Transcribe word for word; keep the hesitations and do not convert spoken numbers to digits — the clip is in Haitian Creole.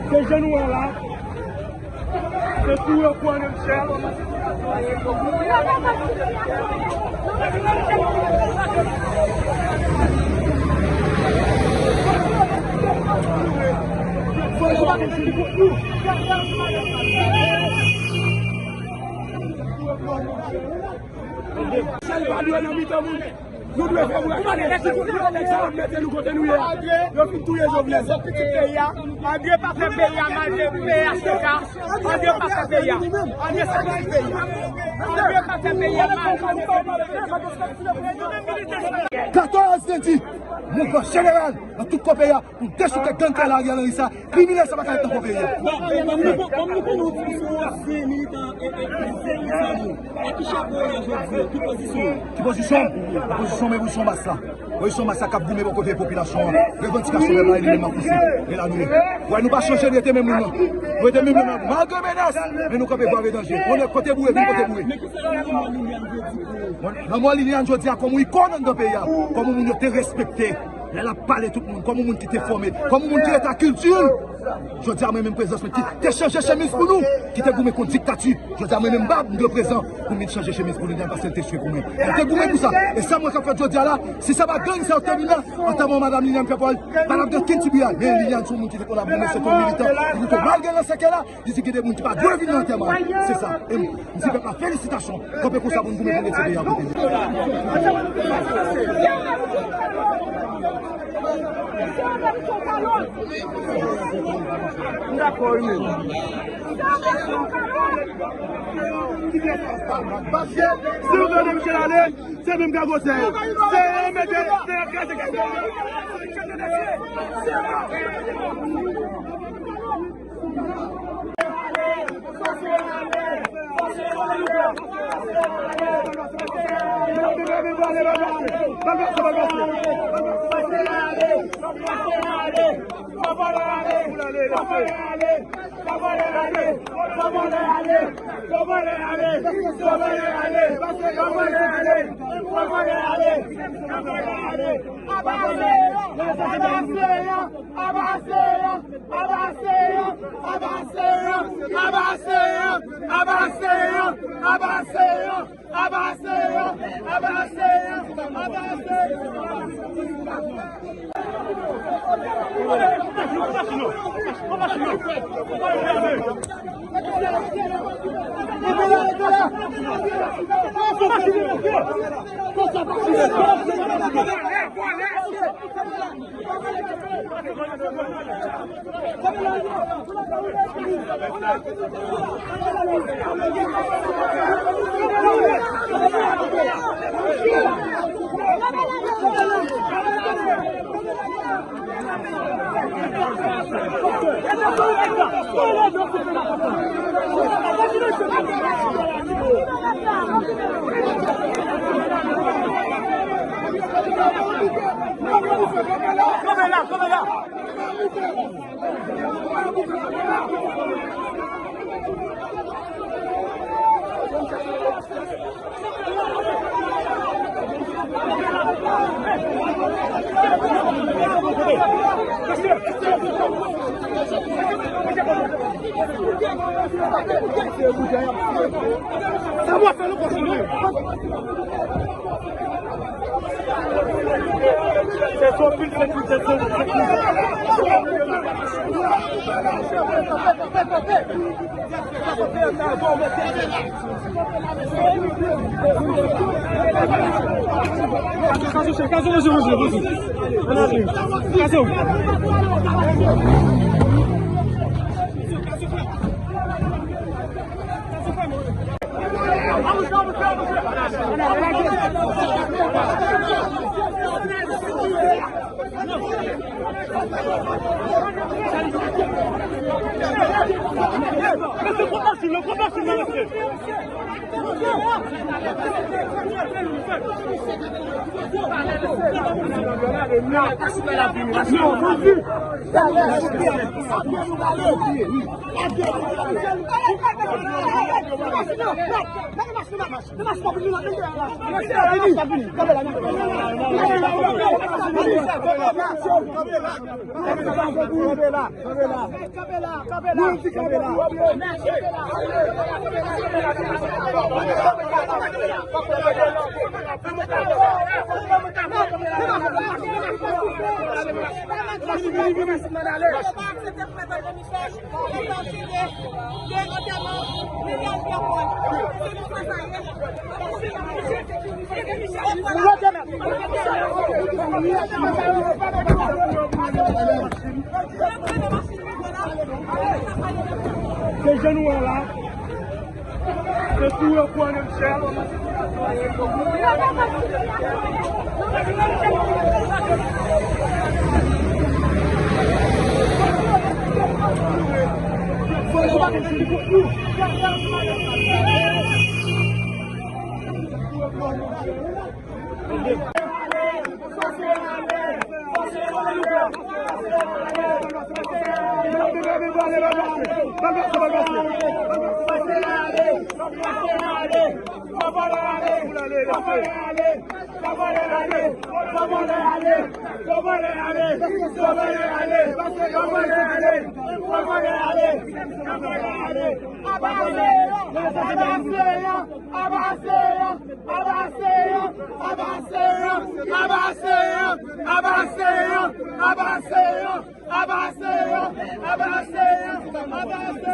Se jan nou wè la. Se tou yo kwè nan chè. Sèl pa dwe nan mitan moun. Nou dwe fè bourad. Sa ap mete nou kote nou ye a. Yo fin touye Jovenel. Pitit peyi a. André pa fè peyi a mal, peyi a se ka. André pa fè peyi a. André se pitit peyi a. André pa fè peyi a mal. Katòz te di, mouvman jeneral nan tout kò peyi a pou dechouke gang kay la Ariel Henry sa. Kriminèl sa pa ka ret nan kò peyi a. Bon, bon, bon, nou konnen w di w se yon ansyen militan e, e, e, e, e, a ki chapwo w ye jodi a? Ki pozisyon w? Ki pozisyon m? Pozisyon m, e pozisyon mas la. Pozisyon mas la k ap goumen bò kote popilasyon an. Revandikasyon pèp la, e li menm m ap pouse. E la nou ye. Wè, nou pa chanje, nou rete menm moun nan. Nou rete menm moun nan. Malgre menas, men nou kanpe brave danje. Kote boure, vin kote boure. Lanmò Liliane jodi a kòm yon ikòn anndan peyi a, kòm yon moun yo te respekte. Lè l ap pale tout moun, kòm yon moun ki te fòme, kòm yon moun ki ret ak kilti l. Jodi a, mwen menm prezans mwen ki te chanje chemiz pou nou, ki te goumen kont diktati. Jodi a, mwen menm bab, m dwe prezan pou m vin chanje chemiz pou Liliane paske l te swe pou mwen. L te goumen pou sa. E sa mwen k ap fè jodi a la, si se pa gang sa yo te vin la, antèman madanm Liliane fè pou l, pa t ap gen kenn ti biyay. Men Liliane se yon moun ki te konn ap goumen, se te yon militan, li tou malgre nan sèkèy la, li di gen de moun ki pa dwe vin nan antèman. Se sa. E m, m di pèp la felisitasyon. Kanpe konsa pou n goumen pou n retire peyi a kote li. M dakò, wi, men. Paske, si w tande misye ale, se menm gagotè yo. Se yo mete, se yo kraze gagotè yo. Aba Senyè! Aba Senyè! Aba Senyè! Aba Senyè! Aba Senyè! Kanpe la, kanpe la. Se jan nou wè la. Se tou yo pran nan chè. Aba Senyè! Aba Senyè! Aba Senyè! Aba Senyè! Aba Senyè! Aba Senyè!